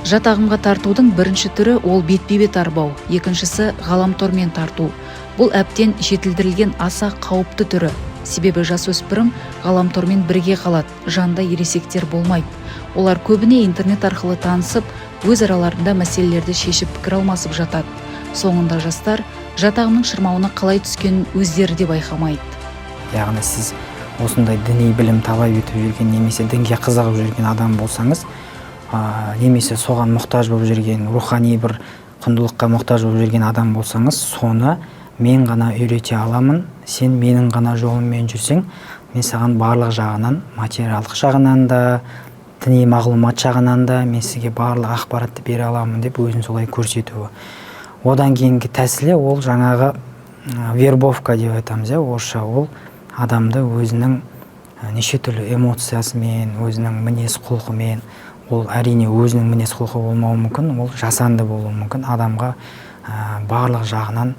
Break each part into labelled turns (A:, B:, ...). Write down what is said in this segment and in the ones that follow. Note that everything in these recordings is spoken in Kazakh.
A: Жат ағымға тартудың бірінші түрі – ол бетпе-бет арбау, екіншісі – ғаламтормен тарту. Бұл әбден жетілдірілген, аса қауіпті түрі, себебі жасөспірім ғаламтормен бірге қалады, жанында ересектер болмайды. Олар көбіне интернет арқылы танысып, өз араларында мәселелерді шешіп, пікір алмасып жатады. Соңында жастар жат ағымның шырмауына қалай түскенін өздері де байқамайды.
B: Яғни сіз осындай діни білім талап етіп жүрген немесе дінге қызығып жүрген адам болсаңыз, немесе соған мұқтаж болып жүрген, рухани бір құндылыққа мұқтаж болып жүрген адам болсаңыз, соны мен ғана үйрете аламын, сен менің ғана жолыммен жүрсең, мен саған барлық жағынан, материалдық жағынан да, діни мағлұмат жағынан да мен сізге барлық ақпаратты бере аламын деп өзін солай көрсетуі. Одан кейінгі тәсілі ол жаңағы вербовка деп айтамыз, иә, орысша. Ол адамды өзінің неше түрлі эмоциясымен, өзінің мінез құлқымен, ол әрине өзінің мінез құлқы болмауы мүмкін, ол жасанды болуы мүмкін, адамға барлық жағынан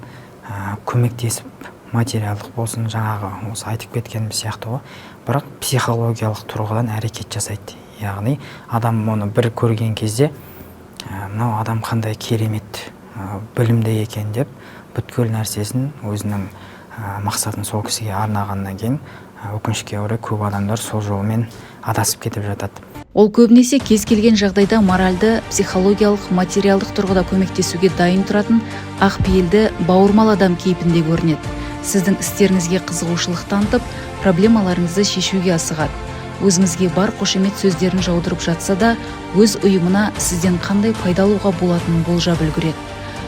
B: көмектесіп, материалдық болсын, жаңағы осы айтып кеткеніміз сияқты ғой, бірақ психологиялық тұрғыдан әрекет жасайды. Яғни адам оны бір көрген кезде, мынау адам қандай керемет, білімді екен деп, бүткіл нәрсесін, өзінің мақсатын сол кісіге арнағаннан кейін, өкінішке орай, көп адамдар сол жолмен адасып кетіп жатады.
A: Ол көбінесе кез келген жағдайда моральды, психологиялық, материалдық тұрғыда көмектесуге дайын тұратын ақ пейілді, бауырмал адам кейпінде көрінеді. Сіздің істеріңізге қызығушылық танытып, проблемаларыңызды шешуге асығады. Өзіңізге бар қошемет сөздерін жаудырып жатса да, өз ұйымына сізден қандай пайда алуға болатынын болжап үлгереді.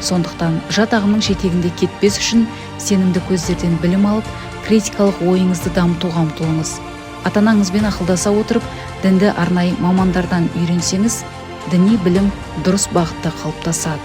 A: Сондықтан жат ағымның жетегінде кетпес үшін сенімді көздерден білім алып, критикалық ойыңызды дамытуға ұмтылыңыз. Ата анаңызбен ақылдаса отырып, дінді арнайы мамандардан үйренсеңіз, діни білім дұрыс бағытта қалыптасады.